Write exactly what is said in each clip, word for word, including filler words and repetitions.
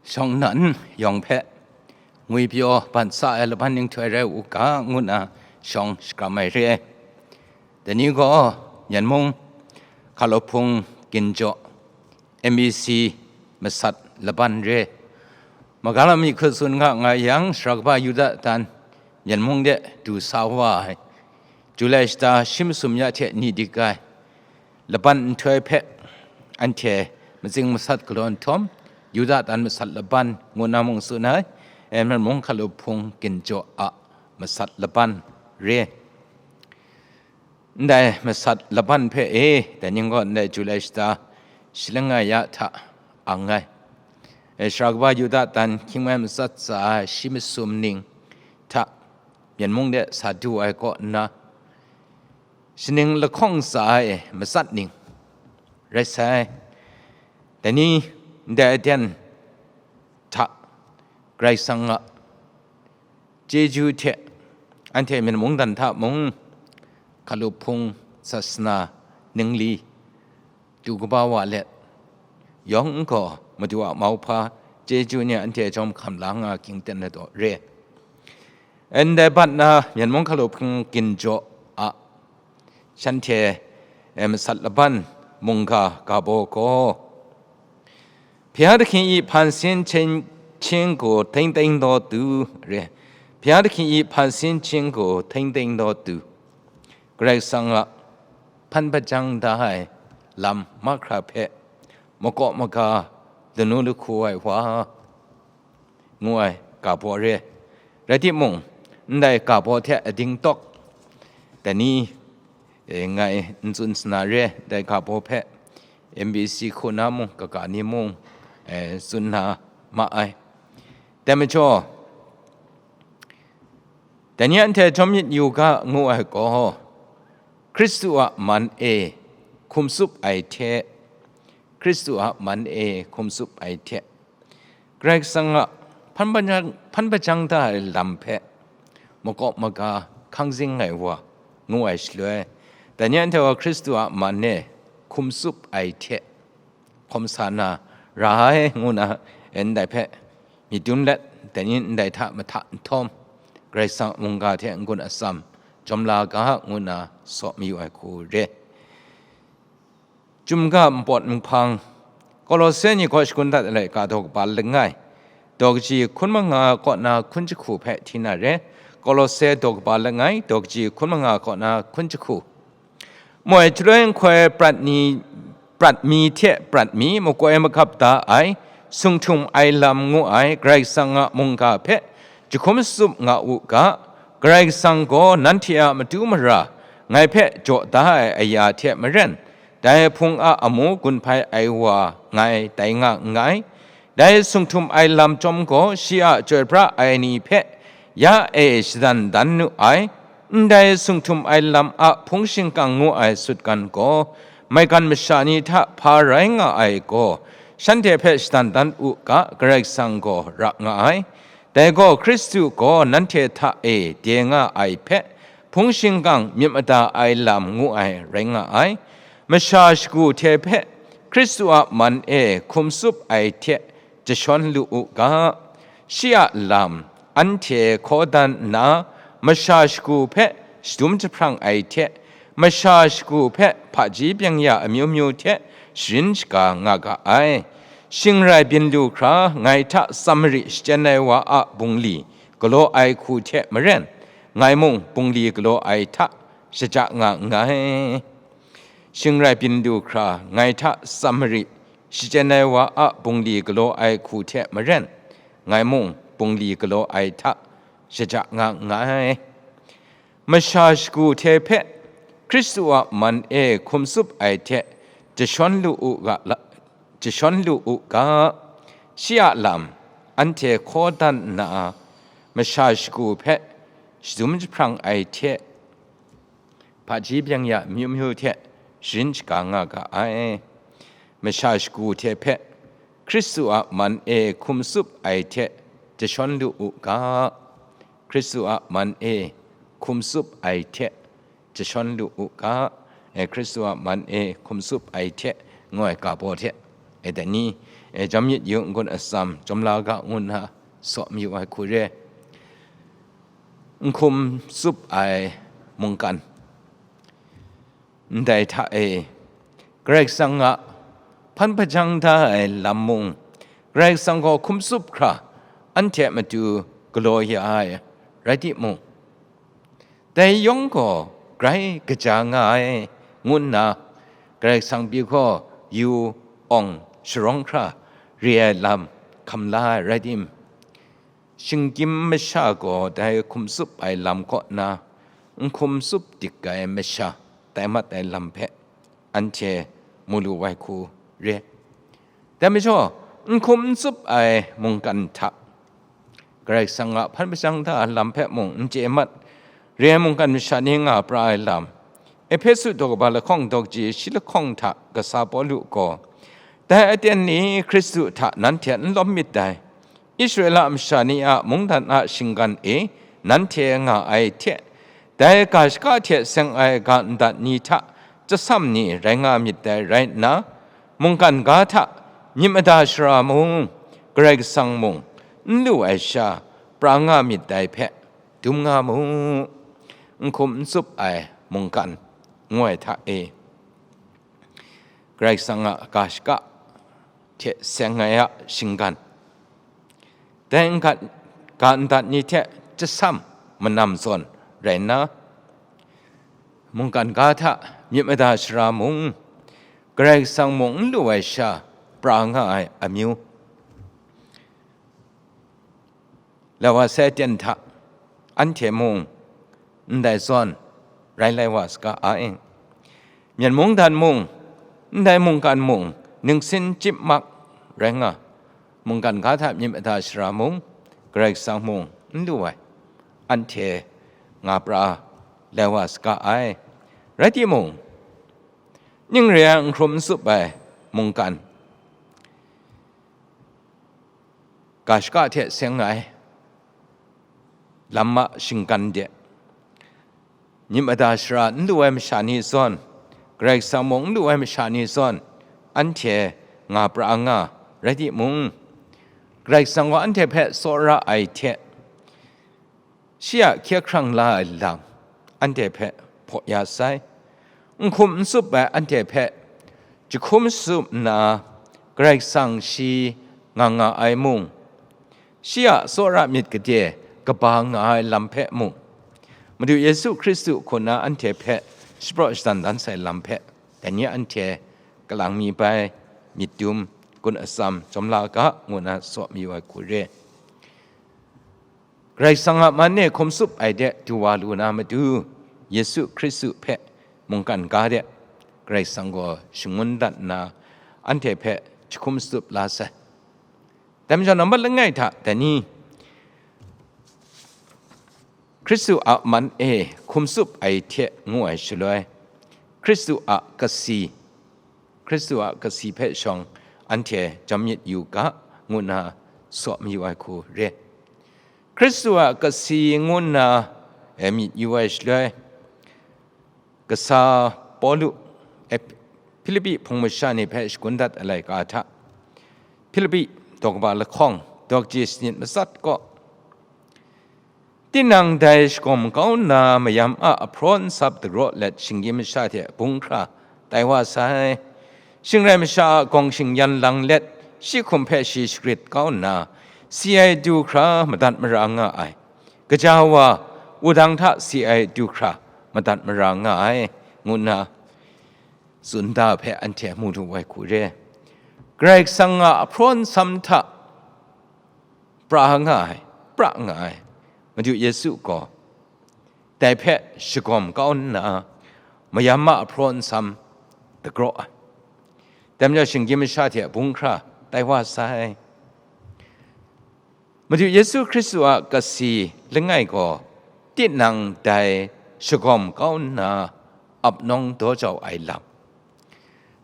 Shawng nnan yawng hpe ngwipyaw ban sa ai laban nhtoi rai u ga, ngu nna shawng shakram ai re ai. Dai ni gaw Myen mung hkalup hpung ginjaw M B C masat laban re. Magala mi hku tsun nga nga yang, sara kaba Yuda tan Myen mung de du sa wa ai, Julai shata shi masum ya hte ni dik ai laban nhtoi hpe anhte matsing masat galaw nhtawm, Yuda tan masat laban ngu na mung tsun ai, e, Myen mung hkalup hpung ginjaw a masat laban re. Ndai masat laban hpe e, dai ning gaw ndai Julai shata shi langai ya hta ang ai. E, sara kaba Yuda tan hkying mai matsat tsa ai shi masum ning hta Myen mung de sa du ai kaw nna, shaning lahkawng tsa ai matsat ning rai sai. Dai ni ndai aten hta Karai Kasang a chyeju hte anhte Myen mung dan hta mung, hkalup hpung sasana ningli du kaba wa let, yawng n gaw Madu a mauhpa chyeju ni anhte jawm hkam la nga ging ten na daw re. Ndai bat na Myen mung hkalup hpung ginjaw a shanhte, e, masat laban mungga ga baw gaw, Bya dahki i hpan sin chying, chying gaw teng teng daw du re. Bya dahki i hpan sin chying gaw teng teng daw du. Karai Kasang a hpan hpajang da ai lam mahkra hpe makaw maga lanu lahku ai wa, ngu ai ga baw re. Rai timung, ndai ga baw hte ading tawk, dai ni, e, ngai n tsun sana re, dai ga baw hpe M B C hku na mung, kaga ni mung, e, tsun na ma ai. Dai majaw, dai ni anhte jawm myit yu ga, ngu ai gaw, Hkristu a man e hkum tsup ai hte, Hkristu a man e hkum tsup ai hte, Karai Kasang a hpan hpajang, hpan hpajang da ai lam hpe makaw maga hkang zing ai wa, ngu ai shaloi, dai ni anhte gaw Hkristu a man e hkum tsup ai hte hkawm sa na ra ai, ngu na ndai hpe myit dun let, dai ni ndai hta mahta nhtawm, Karai Kasang a mungga hte n-gun atsam jawm la ga, ngu na saw mayu ai hku re. Chyum ga npawt nhpang, Kolose ni kaw shakun dat ai laika daw kaba langai, daw kaji hkun manga kaw na hkun jahku hpe hti na re. Kolose daw kaba langai, daw kaji hkun manga kaw na hkun jahku. Moi shaloi nhtoi prat ni, prat mi hte prat mi makoi magap da ai, sung htum ai lam ngu ai Karai Kasang a mungga hpe jahkum tsup nga u ga. Karai Kasang gaw nanhte a matu mara ngai hpe jaw da ai aya hte maren, dai Hpung a amu gun hpai ai wa ngai tai nga nngai. Dai sung htum ai lam chyawm gaw, shi a chyoi pra ai ni hpe ya e shadan dan nu ai. Ndai sung htum ai lam a hpung shingkang ngu ai sutgan gaw, maigan masha ni hta hpa rai nga ai gaw, shanhte hpe shadan dan u ga, Karai Kasang gaw ra nga ai. Dai gaw Hkristu gaw nanhte hta e de nga ai hpe, hpung shingkang myit mada ai lam ngu ai rai nga ai. Masha shagu hte hpe Hkristu a man e hkum tsup ai hte jashawn lu u ga. Shi a lam anhte hkaw dan nna, masha shagu hpe shadum jahprang ai hte, masha shagu hpe hpaji byeng ya amyu myu hte sharin shaga nga ga ai. Shing rai byin lu hkra, ngai hta tsam mari shachyen ai wa a bungli galaw ai hku hte maren, ngai mung bungli galaw ai hta shaja nga nngai. Shing rai byin lu hkra, ngai hta tsam mari shachyen ai wa a bungli galaw ai hku hte maren, ngai mung bungli galaw ai hta shaja nga nngai. Masha shagu hte hpe Hkristu a man e hkum tsup ai hte jashawn lu u ga la, jashawn lu u ga. Shi a lam anhte hkaw dan nna, masha shagu hpe shadum jahprang ai hte, hpaji byeng ya myu myu hte sharin shaga nga ga ai. Masha shagu hte hpe Hkristu a man e hkum tsup ai hte jashawn lu u ga. Hkristu a man e hkum tsup ai hte jashawn lu u ga. E, Hkristu a man e hkum tsup ai hte, ngu ai ga baw hte E dai ni, e, jam myit yu, n-gun atsam, jawm la ga, ngu nna saw mayu ai hku re. N hkum tsup ai mungkan. Ndai hta e, Karai Kasang a hpan hpajang da ai lam mung, Karai Kasang gaw hkum tsup hkra, anhte a matu galaw ya ai rai timung, dai yawng gaw grai kaja nga ai, ngu nna Karai Kasang pyi gaw yu, awng, sharawng hkra re ai lam hkam la ai rai tim, shinggyim masha gaw dai hkum tsup ai lam kaw na n hkum tsup dik ai masha tai mat ai lam hpe anhte mu lu ai hku re. Dai majaw, n hkum n tsup ai mungkan hta, Karai Kasang a hpan hpajang da lam hpe mung n chye mat, re ai mungkan masha ni nga pra ai lam, Ehpesu daw kaba lahkawng daw kaji shi lahkawng hta kasa Pawlu gaw, dai aten ni Hkristu hta nanhte n lawm myit dai. Israela masha ni a mungdan a shinggan e nanhte nga ai hte, dai ga shaka hte seng ai ga ndat ni hta chyasam ni rai nga myit dai rai nna, mungkan ga hta myit mada shara mung, Karai Kasang mung, n lu ai sha pra nga myit dai hpe dum nga mu, n hkum n tsup ai mungkan ngu ai hta e, Karai Kasang a ga shaka hte seng ai a shinggan, dai n gat, ga ndat ni hte chyasam manam zawn rai nna, mungkan ga hta myit mada shara mung, Karai Kasang mung n lu ai sha pra nga ai amyu, la wa sai ten hta, anhte mung ndai zawn rai lai wa saga ai. Myen mungdan mung, ndai mungkan mung, ningsin chyip mak rai nga, mungkan ga hta myit mada shara mung, Karai Kasang mung n lu ai, anhte nga pra lai wa saga ai. Rai timung, ning re ai n hkrum n tsup ai mungkan, ga shaka hte seng ai lam a shinggan de, myit mada shara n lu ai masha ni zawn, Karai Kasang mung n lu ai masha ni zawn, anhte nga pra nga rai timung, Karai Kasang gaw anhte hpe tsawra ai hte, shi a hkye hkrang la ai lam anhte hpe hpaw ya sai. N hkum n tsup ai anhte hpe jahkum tsup nna, Karai Kasang shi nga nga ai mung, shi a tsawra myit gade kaba nga ai lam hpe mung, Madu Yesu Hkristu hku na anhte hpe shapraw shadan dan sai lam hpe, dai ni anhte kalang mi bai, myit dum, gun atsam, jawm la ga, ngu na saw mayu ai hku re. Karai Kasang a man e hkum tsup ai de du wa lu na matu, Yesu Hkristu hpe mungkan ga de Karai Kasang gaw shangun dat nna, anhte hpe jahkum tsup la sai. Dai majaw, nambat langai hta dai ni, Hkristu a man e hkum tsup ai hte ngu ai shaloi, Hkristu a kasi, Hkristu a kasi hpe shawng anhte jam myit yu ga, ngu nna saw mayu ai hku re. Hkristu a kasi ngu nna, e, myit yu ai shaloi, kasa Pawlu, e, Hpilipi hpung masha ni hpe shagun dat ai laika hta, Hpilipi daw kaba lahkawng daw kaji sanit matsat kaw, tinang dai shagawm kau nna mayam a ahpraw nsap dagraw let shinggyim masha hte bung hkra tai wa sai. Shing rai masha a gawng shingyan lang let, shi hkum hpe shi shagrit kau nna, si ai du hkra madat mara nga ai. Gaja wa, wudang hta si ai du hkra madat mara nga ai, ngu nna tsun da hpe anhte mu lu ai hku re. Karai Kasang a ahpraw nsam hta pra nga ai, pra nga ai Madu Yesu gaw, dai hpe shagawm kau nna, mayam a ahpraw nsam dagraw ai. Dai majaw, shinggyim masha hte bung hkra tai wa sai. Madu Yesu Hkristu a kasi langai gaw, tinang dai shagawm kau nna, ap nawng daw jau ai lam,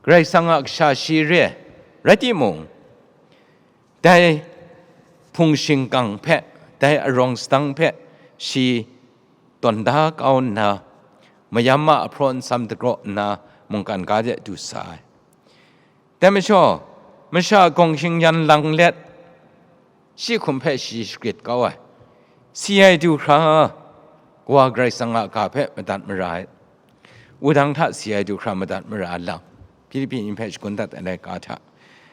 Karai Kasang a kasha shi re, rai timung, dai hpung shingkang hpe, dai arawng sadang hpe shi tawn da kau nna, mayam a ahpraw nsam dagraw nna, mungkan ga de du sa ai. Dai majaw, Masha gawng shingyan lang let, shi hkum hpe shi shagrit kau ai. Si ai du hkra, Kawa Karai Kasang a ga hpe madat mara ai. Wudang hta si ai du hkra madat mara lam, Hpilipi ni hpe shagun dat ai laika hta,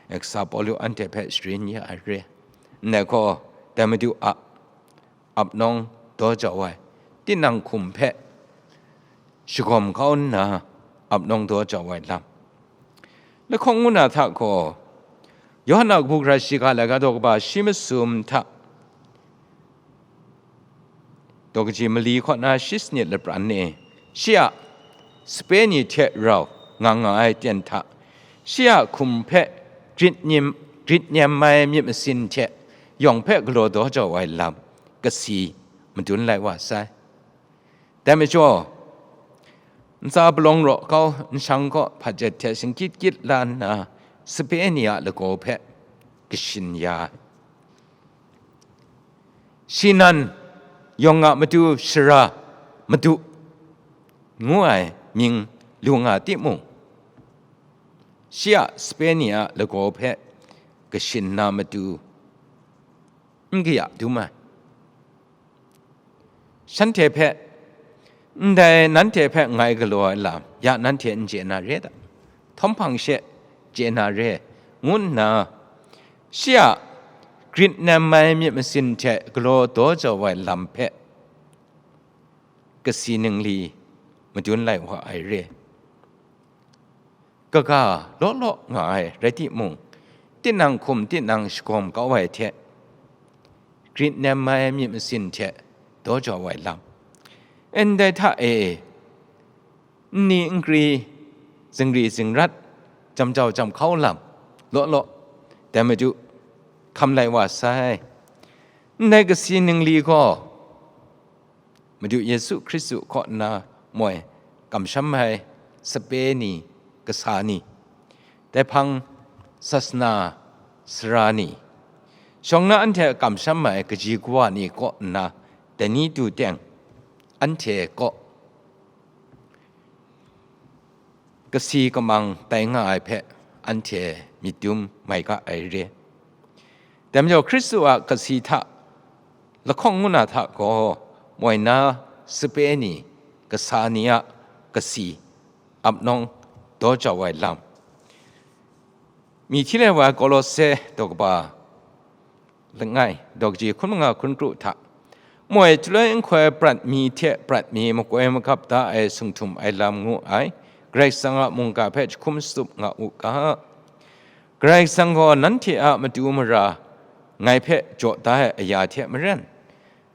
Kasa Pawlu anhte hpe sharin ya ai re. Ndai gaw, dai Madu a ap nawng daw jau ai, tinang hkum hpe shagawm kau nna ap nawng daw jau ai lam. Lahkawng ngu na hta gaw, Yawhan a kabu gara shiga laika daw kaba shi masum hta, daw kaji mali kaw na shi sanit lapran e, shi a sape ni hte rau nga nga ai ten hta, shi a hkum hpe grit nem, grit nem ai myit masin hte yawng hpe galaw daw jau ai lam, kasi madun lai wa sai. Dai majaw, ntsa palawng raw kau nshang kaw hpajet hte shingkyit kyit la nna, sape ni a lagaw hpe kashin ya ai. Shi nan, yawng a matu shara, madu, ngu ai mying lu nga timung, shi a sape ni a lagaw hpe kashin na matu n kaya dum ai. Shanhte hpe, ndai nanhte hpe ngai galaw ai lam, ya nanhte n chye na re ta? Htawm hpang she chye na re, ngu nna, shi a grit nem ai myit masin hte galaw daw jau ai lam hpe kasi ningli madun lai wa ai re. Kaga law law nga ai rai timung, tinang hkum tinang shagawm kau ai hte, grit nem ai myit masin hte daw jau ai lam, ndai hta e nni nkri, zingri zingrat, jam jau jam hkau lam, law law, dai Madu hkam lai wa sai. Ndai kasi ningli gaw, Madu Yesu Hkristu kaw nna moi kamsham ai sape ni, kasa ni, dai hpang sasana sara ni, shawng na anhte a kamsham ai kaji kawa ni kaw nna, dai ni du teng anhte kaw kasi kamang tai nga ai hpe anhte myit dum mai ga ai re. Dai majaw, Hkristu a kasi hta lahkawng ngu na hta gaw, moi na sape ni, kasa ni a kasi ap nawng daw jau ai lam. Mi hti lai wa ai Kolose daw kaba langai, daw kaji hkun manga hkun kru hta, moi chyaloi nhtoi prat mi hte prat mi makoi magap da ai sung htum ai lam ngu ai, Karai Kasang a mungga hpe jahkum shatup nga u ga. Karai Kasang gaw nanhte a matu mara ngai hpe jaw da ai aya hte maren,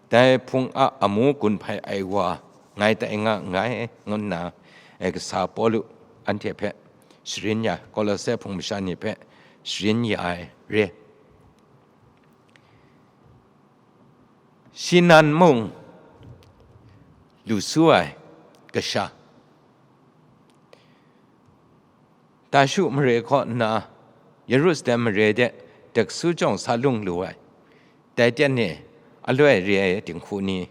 dai Hpung a amu gun hpai ai wa ngai tai nga nngai, ngu nna, e, kasa Pawlu anhte hpe sharin ya, Kolose hpung masha ni hpe sharin ya ai re. Shi nan mung lu su ai kasha, Tarshu mare kaw nna Yerusalem mare de dek su jawng sa lung lu ai. Dai ten e aloi re ai dinghku ni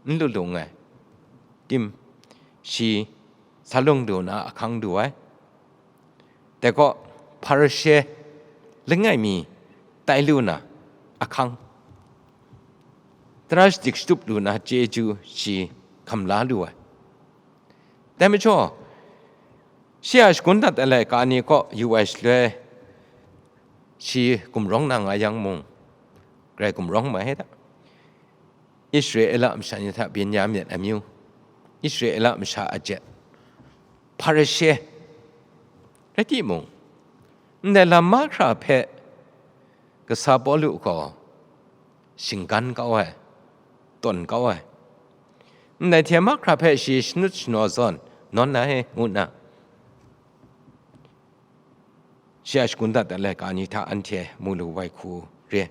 n lu lung ai. Tim, shi sa lung lu na ahkang du ai. Dai gaw, Hparishe langai mi tai lu na ahkang, tara shadik shatup lu na chyeju shi hkam la lu ai. Dai majaw, shi a shagun dat ai laika ni kaw yu ai shaloi, shi gumrawng na nga yang mung, grai gumrawng mai da. Israela masha ni hta Benyamin amyu, Israela masha a jet, Hparishe, rai timung, ndai lam mahkra hpe kasa Pawlu gaw shinggan kau ai, tawn kau ai. Ndai hte mahkra hpe shi shanut shanaw zawn nawn ai, ngu nna, shi a shagun dat ai laika ni hta anhte mu lu wai hku re.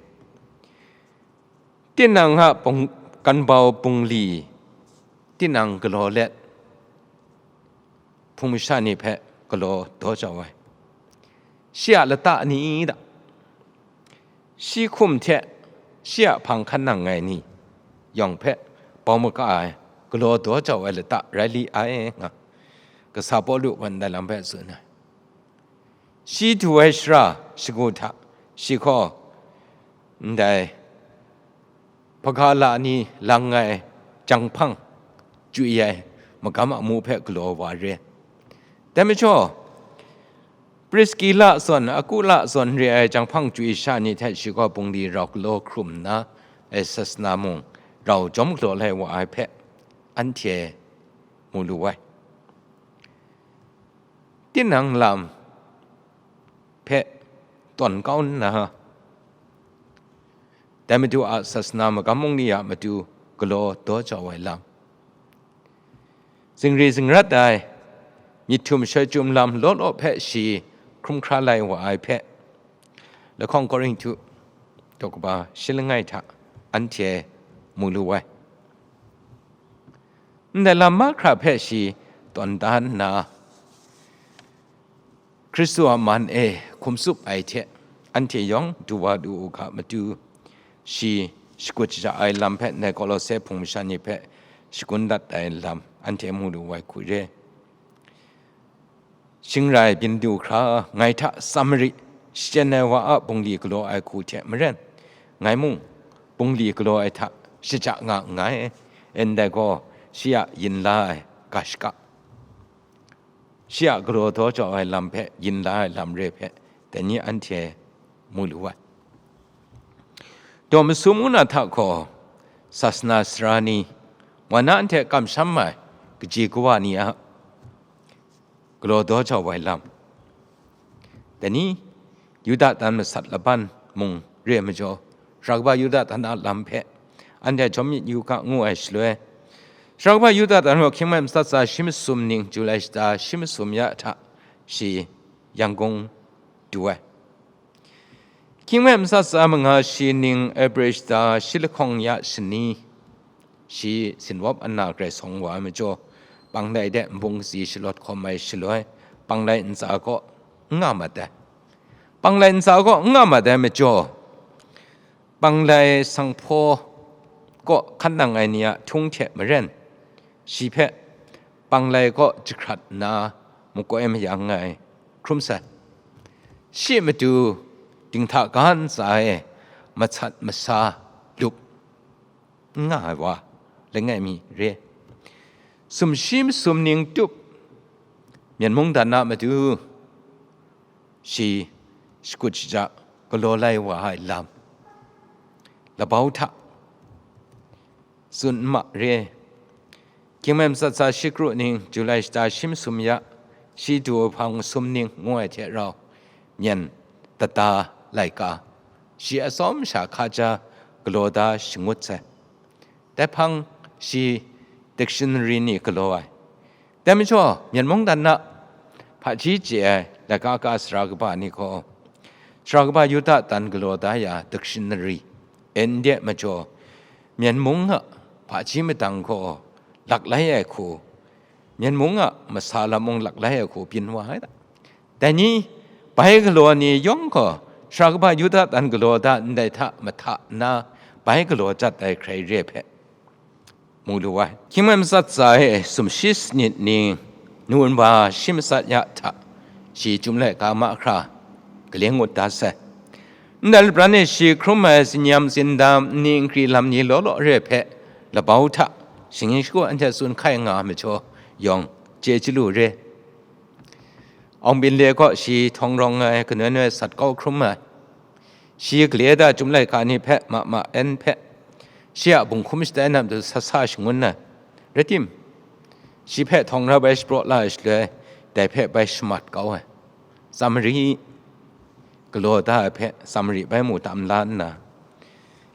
Tinang a bung-, kanbau bungli tinang galaw let, hpung masha ni hpe galaw daw jau ai. Shi a lata ni da, shi hkum hte shi a hpang hkan nang ai ni yawng hpe bau maga ai, galaw daw jau ai lata rai li ai, nga kasa Pawlu gaw ndai lam hpe tsun ai. Shi du ai shara, shagu hta, shi gaw ndai hpaga la ni lang ai jang hpang chyu ai magam amu hpe galaw wa re. Dai majaw, Priskila zawn, Akula zawn re ai jang hpang chyu sha ni hte shi gaw bungli rau galaw hkrum nna, ai sasana mung rau jawm galaw lai wa ai hpe anhte mu lu ai. Tinang lam hpe tawn kau nna, dai Madu a sasana magam mung ni a matu galaw daw jau ai lam, zingri zingrat ai myit htum shoi chyum lam law law hpe shi hkrum hkra lai wa ai hpe, lahkawng Korinhtu daw kaba shi langai hta anhte mu lu ai. Ndai lam mahkra hpe shi tawn da nna, Hkristu a man e hkum tsup ai hte anhte yawng du wa du u ga matu, shi shakut shaja ai lam hpe ndai Kolose hpung masha ni hpe shagun dat ai lam anhte mu lu ai hku re. Shing rai byin du hkra, ngai hta Samari shachyen ai wa a bungli galaw ai hku hte maren, ngai mung bungli galaw ai hta shaja nga nngai. Ndai gaw shi a yin la ai ga shaka, shi a galaw daw jau ai lam hpe yin la ai lam re hpe, dai ni anhte mu lu ai. Daw masum ngu na hta gaw, sasana sara ni, wan na anhte kamsham ai kaji kawa ni a galaw daw jau ai lam, dai ni, Yuda tan masat laban mung re ai majaw, Sara Kaba Yuda tan a lam hpe anhte jawm myit yu ga ngu ai shaloi, Sara Kaba Yuda tan gaw hkying masat tsa shi masum ning, Julai shata shi masum ya hta shi Yangon du ai. Hkying masat tsa manga shi ning, April shata shi lahkawng ya shani, shi sinwawp ana grai sawng wa ai majaw, Panglai de nbung katsi shalawt hkawm ai shaloi, Panglai ntsa kaw n nga mat ai. Panglai ntsa kaw n nga mat ai majaw, Panglai sanghpaw kaw hkan nang ai ni a htung hte maren, shi hpe Panglai kaw jahkrat nna makoi mayang ai hkrum sai. Shi matu dinghta ga ntsa e masat masa lup n nga ai wa langai mi re. Sumshi masum ning tup, Myen mungdan a matu shi shakut shaja galaw lai wa ai lam, labau hta tsun n ma re. Hkying masat tsa shi kru ning, Julai shata shi masum ya, shi du hpang masum ning ngu ai hte rau, myen dada laika, shi atsawm sha hkaja galaw da shangut sai. Dai hpang shi dictionary ni galaw ai. Dai majaw, Myen mungdan a hpaji chye ai laika ka sara kaba ni gaw, Sara Kaba Yuda tan galaw da ya dictionary, N D majaw, Myen mung a hpaji madang gaw laklai ai hku, Myen mung a masa lam mung laklai ai hku byin wa ai ta. Dai ni, bai galaw ni yawng gaw, Sara Kaba Yuda tan galaw da ndai hta mahta nna, bai galaw jat ai hkrai re ai hpe mu lu ai. Hkying masat tsa e sumshi sanit ni, Nunba shi matsat ya hta, shi chyum laika mahkra gale ngut da sai. Ndai lapran e shi hkrum ai tsinyam tsindam nni nkri lam ni law law re hpe, labau hta shinggyim shagu anhte tsun hkai nga ai majaw yawng, chye chyalu re. Awng byin le kaw shi htawng rawng ai kanoi noi sat kau hkrum ai. Shi gale da chyum laika ni hpe ma ma en hpe, shi a bunghkum shatai na matu sa sa shangun ai. Rai tim, shi hpe htawng ra bai shapraw la ai shaloi, dai hpe bai shamat kau ai. Samari galaw da ai hpe Samari bai mu tam la nna,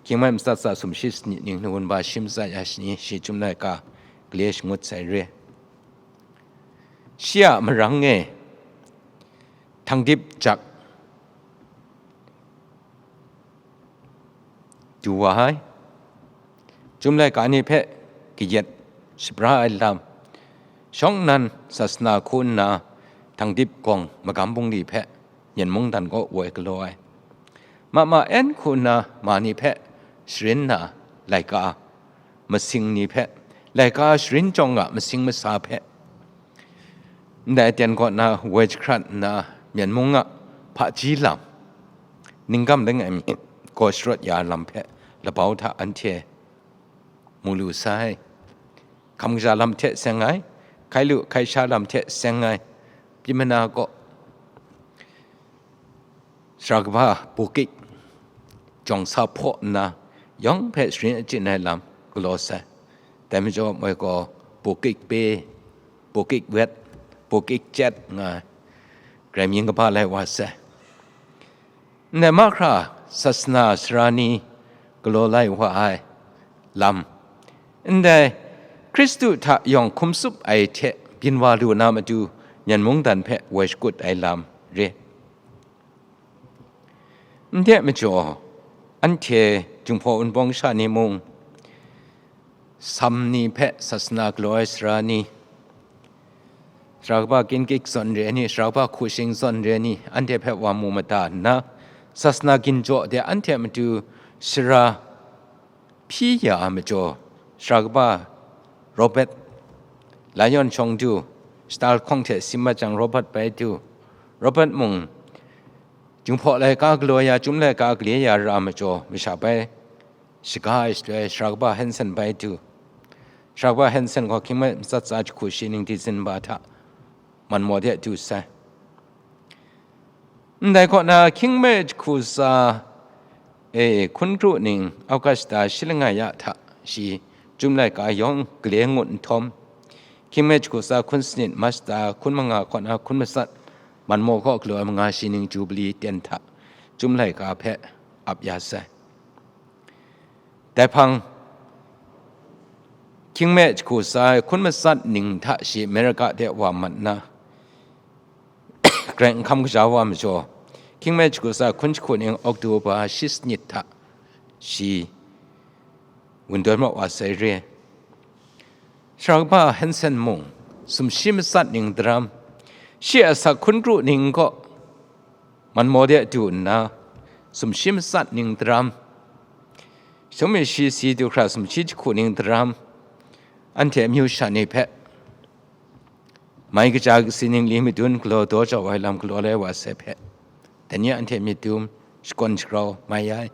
Hkying masat tsa sumshi sanit ning, Nunba shi matsat ya shani, shi chyum laika gale shangut sai re. Shi a marang e htangdip jak du wa ai. Chyum laika ni hpe kayat shabra ai lam, shawng nnan sasana hku nna htangdip gawng magam bungli hpe Myen mungdan kaw woi galaw ai. Ma ma en hku nna ma ni hpe sharin na laika, masing ni hpe, laika sharin chyawng a masing masa hpe, ndai aten kaw na woi jahkrat nna, Myen mung a hpaji lam, Ningkam langai mi gaw sharawt ya ai lam hpe labau hta anhte mu lu sai. Hkam kaja lam hte seng ai, hkai lu hkai sha lam hte seng ai, pyi mana gaw, sara kaba bukik jawng sa hpaw nna, yawng hpe sharin achyin ai lam galaw sai. Dai majaw moi gaw bukik pe, bukik wet, bukik chyet nga ai, grai mying kaba lai wa sai. Ndai mahkra sasana sara ni galaw lai wa ai lam, ndai Hkristu hta yawng hkum tsup ai hte byin wa lu na matu, Myen mungdan hpe woi shakut ai lam re. Ndai majaw, anhte Jinghpaw Wunpawng sha ni mung, sam ni hpe sasana galaw ai sara ni, sara kaba Kinggik zawn re ai ni, sara kaba Hkushing zawn re ai ni, anhte hpe wa mu mada nna, sasana ginjaw de anhte matu sara hpyi ya ai majaw, sara kaba Robert, Lion shawng du, shata lahkawng hte sim mat jang Robert bai du, Robert mung, Jinghpaw laika galaw ya, Chyum laika gale ya ra ai majaw, masha bai shaga ai shaloi, sara kaba Hanson bai du. Sara kaba Hanson gaw hkying mi matsat tsa jahku shi ning December hta man maw de du sai. Ndai kaw na, hkying mi jahku tsa e hkun kru ning Augusta shi langai ya hta shi Chyum laika yawng gale ngut nhtawm, hkying mi jahku tsa hkun sanit Masta hkun manga kaw na hkun matsat man maw kaw galaw ai manga shi ning Jubili ten hta Chyum laika hpe ap ya sai. Dai hpang, hkying mi jahku tsa hkun matsat ning hta shi Amerika de wa mat nna, Karai Kasang hkam kaja wa majaw, hkying mi jahku tsa hkun jahku ning Oktoba shi sanit hta shi wun dawn mat wa sai re. Sara kaba Hanson mung, sumshi matsat ning daram, shi a asak hkun kru ning kaw man maw de du nna, sumshi matsat ning daram, sumshi si du hkra sumshi jahku ning daram, anhte amyu sha ni hpe mai kaja kasi ning li madun galaw daw jau ai lam galaw lai wa sai hpe, dai ni anhte myit dum shakawn shagrau mai ai.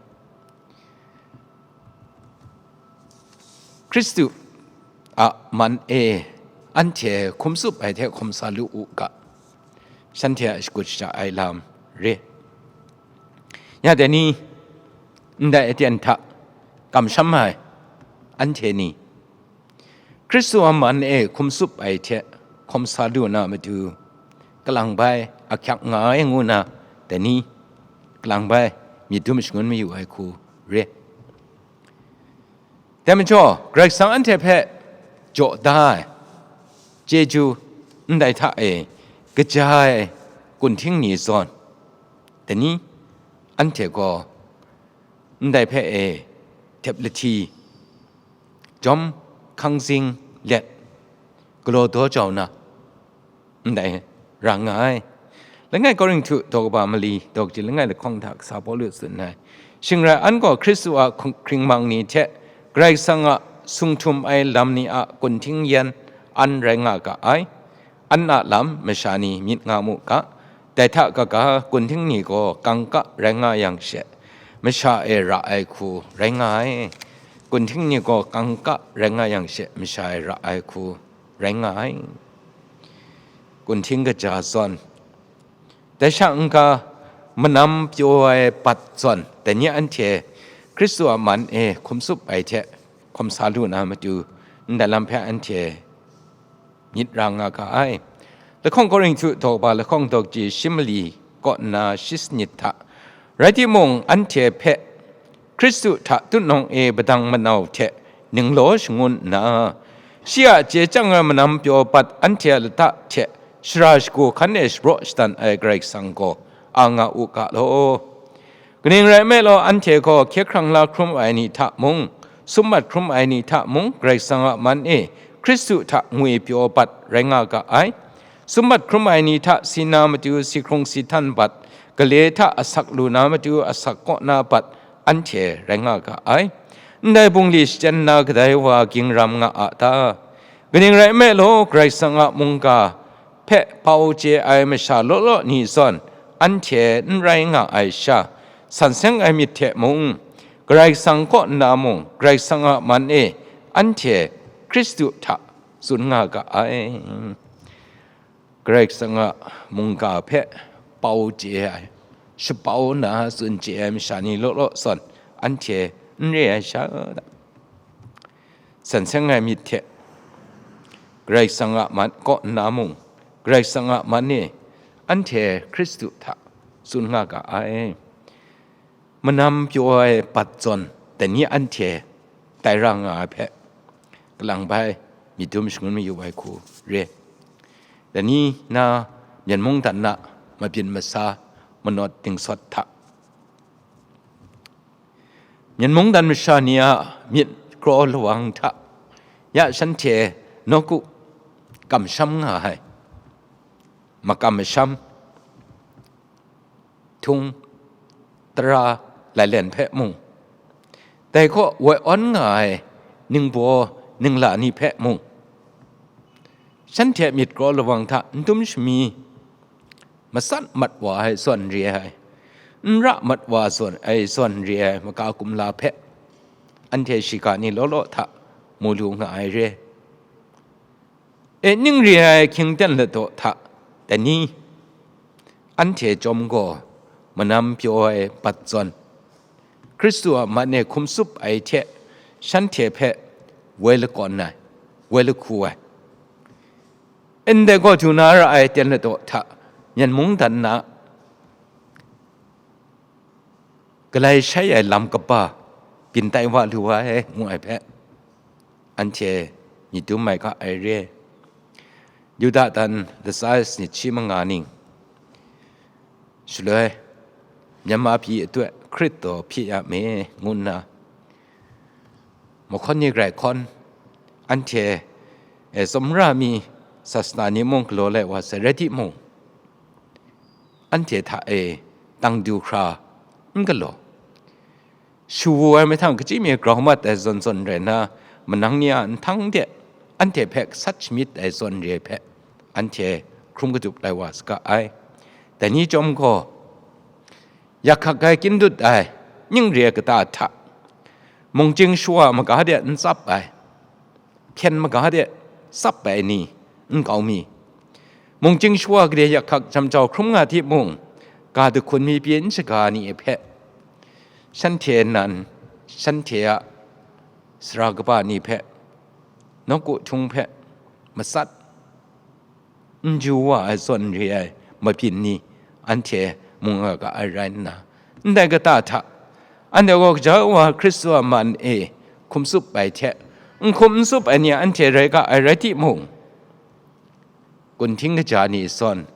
Hkristu a man e anhte hkum tsup ai hte hkum sa lu u ga, shanhte a shakut shaja ai lam re. Ya dai ni, ndai aten hta kamsham ai anhte ni, Hkristu a man e hkum tsup ai hte hkum sa lu na matu, kalang bai ahkyak nga ai ngu na, dai ni, kalang bai myit dum shangun mayu ai hku re. Dai majaw, Karai Kasang anhte hpe jaw da ai chyeju ndai hta e kaja ai kunhting ni zawn, dai ni, anhte gaw ndai hpe e tep lahti, jawm hkangzing let galaw daw jau na, ndai ra nga ai. Langai Korinhtu daw kaba mali, daw kaji langai lahkawng hta kasa Pawlu tsun ai. Shing rai, an gaw Hkristu a hkung-, hkringmang ni hte Karai Kasang a sung htum ai lam ni a kunhting yan an rai nga ga ai. An a lam masha ni myit nga mu ga, dai hta kaga kunhting ni gaw kangka rai nga yang she, masha e ra ai hku rai nga ai. Kunhting ni gaw kangka rai nga yang she, masha e ra ai hku rai nga ai. Kunhting kaja zawn, dai sha n-ga manam pyaw ai bat zawn, dai ni anhte Hkristu a man e hkum tsup ai hte hkum sa lu na matu, ndai lam hpe anhte myit ra nga ga ai. Lahkawng Korinhtu daw kaba lahkawng daw kaji shi mali kaw nna shi sanit hta, rai timung, anhte hpe Hkristu hta tutnawng e padang manau hte ninglaw shangun nna, shi a chye chyang ai manam pyaw bat anhte a lata hte shara shagu hkan e shapraw shadan ai Karai Kasang gaw a nga u ga law. Kaning rai nme law, anhte gaw hkye hkrang la hkrum ai ni hta mung, summat hkrum ai ni hta mung, Karai Kasang a man e Hkristu hta ngwi pyaw bat rai nga ga ai. Summat hkrum ai ni hta si na matu si hkrung si htan bat, gale hta asak lu na matu asak kaw na bat, anhte rai nga ga ai. Ndai bungli shachyen na kadai wa ging ram nga a ta? Kaning rai nme law, Karai Kasang a mungga hpe pau chye ai masha law law ni zawn anhte n rai nga ai sha, San seng ai myit hte mung, Karai Kasang kaw nna mung, Karai Kasang a man e anhte Hkristu hta tsun nga ga ai. Karai Kasang a mungga hpe pau chye ai, shapau nna tsun chye ai masha ni law law zawn, anhte n re ai sha, san seng ai myit hte Karai Kasang a man kaw nna mung, Karai Kasang a man e anhte Hkristu hta tsun nga ga ai. Manam pyaw ai bat zawn dai ni anhte tai ra nga ai hpe, kalang bai myit dum shangun mayu ai hku re. Dai ni na Myen mungdan na mabyin masa manawt dingsawt hta, Myen mungdan masha ni a myit kraw lawang hta, ya shanhte nawku kamsham nga ai, makam masham, htung, tara, lailen hpe mung, dai kaw woi awn nga ai ningbaw ningla ni hpe mung, shanhte myit kraw lawang hta n dum shami, matsat mat wa ai zawn re ai, n ra mat wa zawn ai zawn re ai maka kumla hpe, anhte shiga ni law law hta mu lu nga ai re. E ning re ai hkying ten ladaw hta dai ni, anhte chyawm gaw manam pyaw ai bat zawn, Hkristu a man e hkum tsup ai hte shanhte hpe woi lakawn ai, woi lahku ai. Ndai gaw du na ra ai ten ladaw hta, Myen mungdan na galai shai ai lam kaba byin tai wa lu ai, ngu ai hpe, anhte myit dum mai ga ai re. Yuda dan latsa ai sanit shi manga ning, shaloi Myanmar pyi atut Hkrit daw hpyi ya me, ngu nna, mahkawn ni grai hkawn, anhte, e, tsawmra mi sasana ni mung galaw lai wa sai rai timung, anhte hta e tang du hkra n galaw, shu wu ai mahtang, kachyi mi grau mat ai zawn zawn rai nna, manang ni a nhtang de anhte hpe gasat shamyit ai zawn re ai hpe, anhte hkrum kadup lai wa saga ai. Dai ni chyawm gaw, yak hkak ai, kyin dut ai, ning re ai kata hta, mungchying shawa maga de n tsap ai, hpyen maga de tsap ai ni n kau mi, mungchying shawa gade yak hkak jam jau hkrum nga timung, ga dahkun mi pyi n shaga ni hpe, shanhte nan, shanhte a sara kaba ni hpe, nawku htung hpe matsat n ju wa ai zawn re ai mabyin ni anhte mu nga ga ai rai nna, ndai kata hta, anhte gaw gaja wa Hkristu a man e hkum tsup ai hte, n hkum n tsup ai ni anhte rai ga ai rai timung, kunhting kaja ni zawn,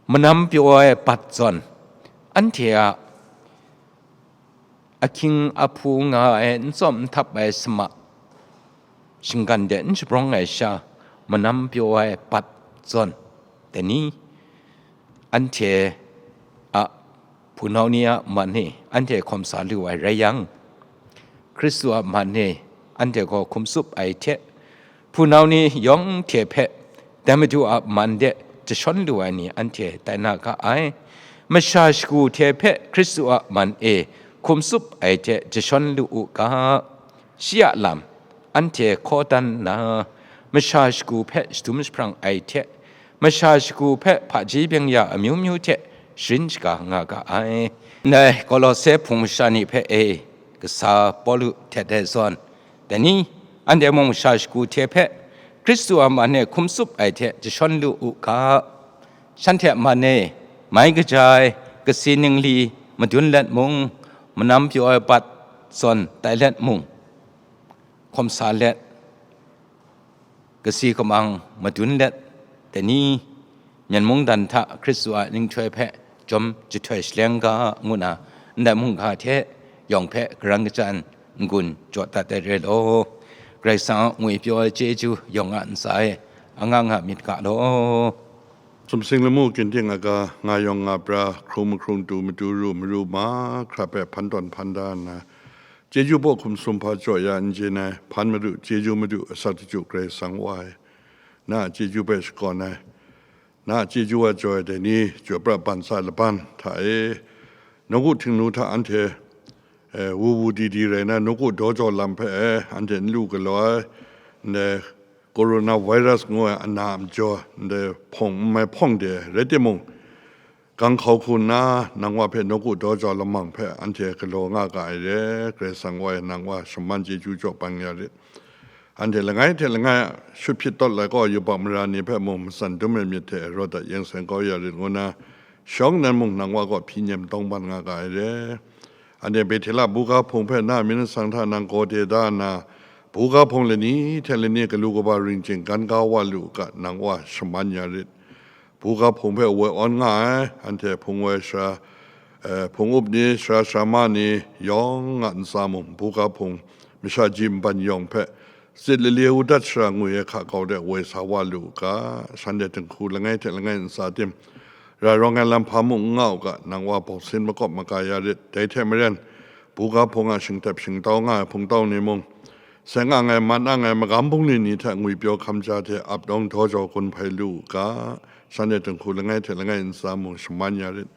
manam pyaw ai bat zawn, anhte a ahkying ahpu nga ai, n tsawm n htap ai sama, shinggan de n shabrawng ai sha, manam pyaw ai bat zawn, dai ni, anhte a hpunau ni a man e anhte hkawm sa lu ai rai yang, Hkristu a man e anhte gaw hkum tsup ai hte, hpunau ni yawng hte hpe dai Madu a man de jashawn lu ai ni anhte tai na ga ai. Masha shagu hte hpe Hkristu a man e hkum tsup ai hte jashawn lu u ga, shi a lam anhte hkaw dan nna, masha shagu hpe shadum jahprang ai hte, masha shagu hpe hpaji byeng-ya amyu myu hte sharin shaga nga ga ai. Ndai Kolose hpung masha ni hpe e, kasa Pawlu htet ai zawn, dai ni, anhte mung masha shagu hte hpe Hkristu a man e hkum tsup ai hte jashawn lu u ga, shanhte a man e mai kaja ai kasi ningli madun let mung, manam pyaw ai bat zawn tai let mung, hkawm sa let, kasi kamang madun let, dai ni, Myen mungdan hta Hkristu a ninghtoi hpe chyawm jahtoi shaleng ga, ngu na, ndai mungga hte yawng hpe karan kachyan n-gun jaw dat ai re law, Karai Kasang a ngwi pyaw ai chyeju yawng a ntsa e anga nga myit ga law. Sumsing lamu ginting aga nga yawng nga pra, hkrung mahkrung tu matu ru maru mahkra hpe hpan tawn hpan da nna, chyeju baw hkum sum hpa jaw ya n jen ai, hpan madu, chyeju madu, asak daju Karai Kasang wa ai, na a chyeju hpe shakawn ai, na a chyeju wa jaw ai dai ni, chyoi pra ban sa ai laban hta e, nawku Htingnu hta anhte, eh, wu wu di di rai na, nawku daw jaw lam hpe, eh, anhte n lu galaw ai, ndai coronavirus ngu ai ana a majaw, ndai hpawng n mai hpawng de rai timung, gang hkau hku nna, nang Wa hpe nawku daw jaw lamang hpe anhte galaw nga ga ai re, Karai Kasang Wa e nang Wa shaman chyeju jaw bang ya rit. Anhte langai hte langai a shut hpyit tawt lai kaw yubak mara ni hpe mung matsan dum ai myit hte rawt dat yen seng kau ya rit ngu nna, shawng nnan mung nang Wa kaw hpyi nem tawng ban nga ga ai re. Anhte Bethela buga hpung hpe na myit masang hta nang gaw de da nna, buga hpung lani hte lani galu kaba ring ching gan ga wa lu u ga, nang Wa shaman ya rit. Buga hpung hpe woi awn nga ai, anhte hpung woi sara, eh, hpung up ni, sara sarama ni, yawng a ntsa mung, buga hpung masha ji nban yawng hpe, tsit lale u dat sara ngwi ai hka kau de woi sa wa lu u ga, shanhte dinghku langai hte langai ntsa tim, ra rawng ai lam hpa mung n nga u ga, nang Wa bawngsin makawp maga ya rit. Dai hte maren, buga hpung a shingtep shingtau nga ai hpungtau ni mung, seng ang ai, man ang ai, magam bungli ni hta ngwipyaw hkamja hte ap nawng daw jaw gun hpai lu u ga, shanhte dinghku langai hte langai ntsa mung shaman ya rit.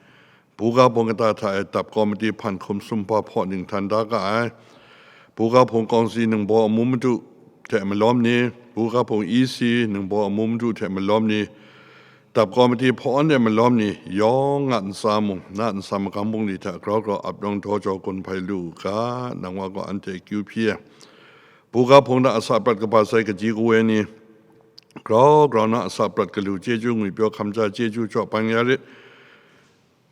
Buga hpung kata hta e dap kawmiti hpan hkum sumhpa hpaw ninghtan da ga ai. Buga hpung kawngsi ningbaw amu madu hte malawm ni, buga hpung E C ningbaw amu madu hte malawm ni, dap kawmiti hpaw-awn e malawm ni, yawng a ntsa mung, na ntsa magam bungli hta grau grau ap nawng daw jaw gun hpai lu u ga, nang Wa gaw anhte akyu hpyi ai. Buga hpung hta asa prat kaba sai kaji kawe ni, grau grau na asa prat galu chyeju ngwipyaw hkamja chyeju jaw bang ya rit.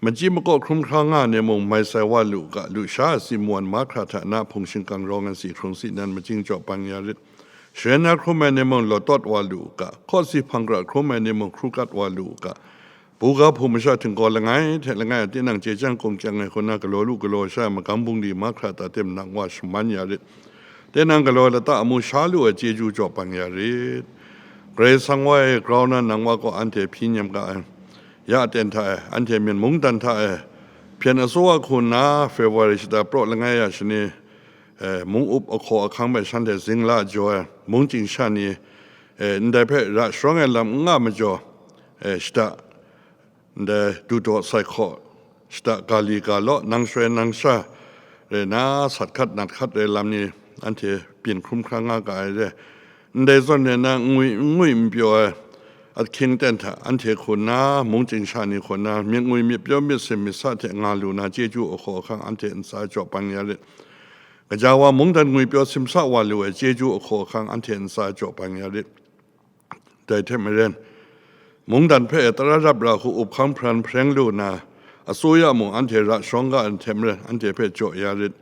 Machyi makaw hkrum hkra nga ai ni mung mai sai wa lu u ga, lusha a si mawan mahkra hta na hpung shingkang rawng ai si hkrung si nan majing jaw bang ya rit. Sharen na hkrum ai ni mung law tawt wa lu u ga, hkawt si hpang kra hkrum ai ni mung hkru kat wa lu u ga, buga hpung masha htinggaw langai hte langai a tinang chye chyang kung kyang ai hku na galaw lu galaw sha ai magam bungli mahkra hta tim nang Wa shaman ya rit. Tinang galaw lata amu sha lu ai chyeju jaw bang ya rit. Karai Kasang Wa e grau na nang Wa gaw anhte hpyi nem ga ai. Ya aten hta e, anhte Myen mungdan hta e, hpyen asuwa hku nna February shata praw langai ya shani, eh, mung up ahkaw ahkang hpe shanhte zingla jaw ai, mungchying sha ni, eh, ndai hpe ra sharawng ai lam n nga majaw, eh, shata, ndai dudaw sai hkaw, shata ga li ga law, nang shoi nang sha rai na, sat hkat nat hkat ai lam ni anhte byin hkrum hkra nga ga ai re. Ndai zawn rai na, n ngwi n ngwi n pyaw ai, ahkying ten hta anhte hku nna, mungchying sha ni hku nna, myit ngwi myit pyaw myit sim myit sa hte nga lu na, chyeju ahkaw ahkang anhte ntsa jaw bang ya rit. Gaja wa mungdan ngwipyaw simsa wa lu ai chyeju ahkaw ahkang anhte ntsa jaw bang ya rit. Dai hte maren, mungdan hpe tara rap ra hku up hkang hparan hpareng lu na, asuya mung anhte ra sharawng ga ai hte maren, anhte hpe jaw ya rit.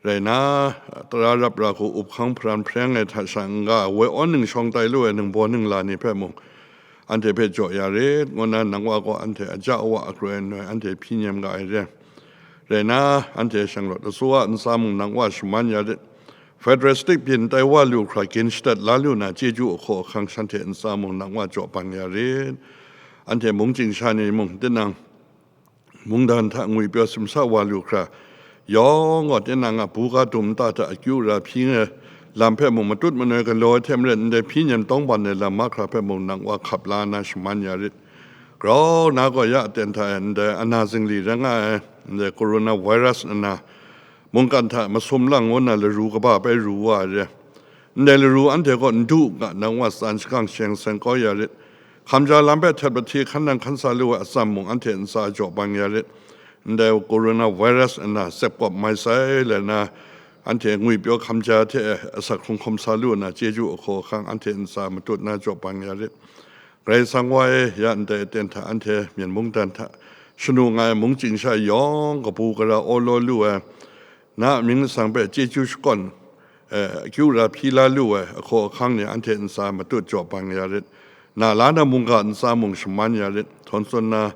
Rai na, tara rap ra hku up hkang hparan hpareng ai hta sha n-ga, woi awn ningshawng tai lu ai ningbaw ningla ni hpe mung, anhte hpe jaw ya rit, ngu na nang Wa gaw anhte aja awa akroi anoi anhte hpyi nem ga ai re. Rai na, anhte shanglawt asuwa ntsa mung nang Wa shaman ya rit. Federalistic byin tai wa lu hkra gin shadat la lu na chyeju ahkaw ahkang shanhte ntsa mung nang Wa jaw bang ya rit. Anhte mungchying sha ni mung tinang mungdan hta ngwipyaw simsa wa lu hkra, yawng gaw tinang a buga dum nta hta akyu ra hpyi ai lam hpe mung matut manoi galaw ai hte maren, ndai hpyi nem tawng ban ai lam mahkra hpe mung nang Wa hkap la na shaman ya rit. Grau na gaw ya aten hta e ndai ana zingli rai nga ai, ndai coronavirus ana mungkan hta masum lang ngu na laru kaba bai ru wa ai re. Ndai laru anhte kaw n du u ga, nang Wa tsan shakang sheng seng kau ya rit. Hkamja lam hpe htet bahti hkan nang hkan sa lu ai atsam mung anhte ntsa jaw bang ya rit. Ndai coronavirus ana tsep kawp mai sai le na, anhte ngwipyaw hkamja hte asak hkrung hkawm sa lu na chyeju ahkaw ahkang anhte ntsa matut na jaw bang ya rit. Karai Kasang Wa e, ya ndai aten hta anhte Myen mungdan hta shanu nga ai mungchying sha yawng kabu gara awlaw lu ai, na a mying lasang hpe chyeju shakawn, eh, akyu ra hpyi la lu ai ahkaw ahkang ni anhte ntsa matut jaw bang ya rit. Na la na mungga ntsa mung shaman ya rit. Htawn tsun na,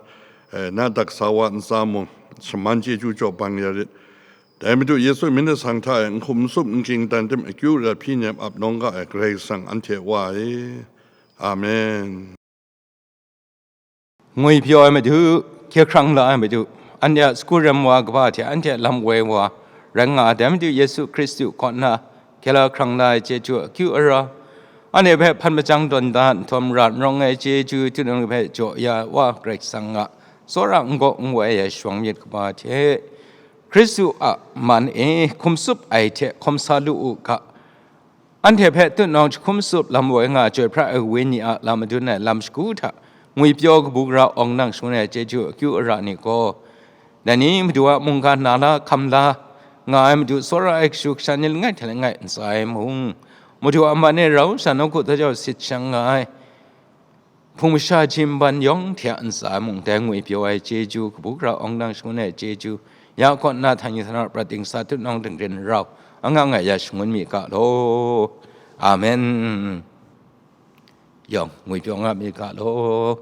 eh, na daksa wa ntsa mung shaman chyeju jaw bang ya rit. Dai Madu Yesu myit lasang hta e n hkum n sup n ging dan tim akyu ra hpyi nem ap nawng ga ai Karai Kasang anhte Wa e. Amen. Ngwipyaw ai Madu, hkye hkrang la ai Madu, anhte a sagu rem wa kaba hte anhte a lam woi wa rai nga ai dai Madu Yesu Hkristu kaw na hkye la hkrang la ai chyeju akyu ara, anhte hpe hpan majang tawn da nhtawm ra n rawng ai chyeju htunung hpe jaw ya ai Wa Karai Kasang a tsawra n gaw n woi ai shawng myit kaba hte, Hkristu a man e hkum tsup ai hte hkawm sa lu u ga. Anhte hpe tutnawng jahkum tsup lam woi nga ai Chyoi Pra ai Wenyi a lam madun ai lam shagu hta ngwipyaw kabu gara awng nang shangun ai chyeju akyu ara ni gaw, dai ni Madu a mungga na la hkam la nga ai, Madu tsawra ai kashu kasha ni langai hte langai ntsa ai mung, Madu a man e rau sha nawku daw jau sit shang nga ai, hpung masha jimban yawng hte a ntsa mung dai ngwipyaw ai chyeju, kabu gara awng nang shangun ai chyeju, ya kaw nna htani htana prat dingsa tutnawng dingren rau, anga nga ya shangun mi ga law. Amen. Yawng ngwipyaw nga mi ga law.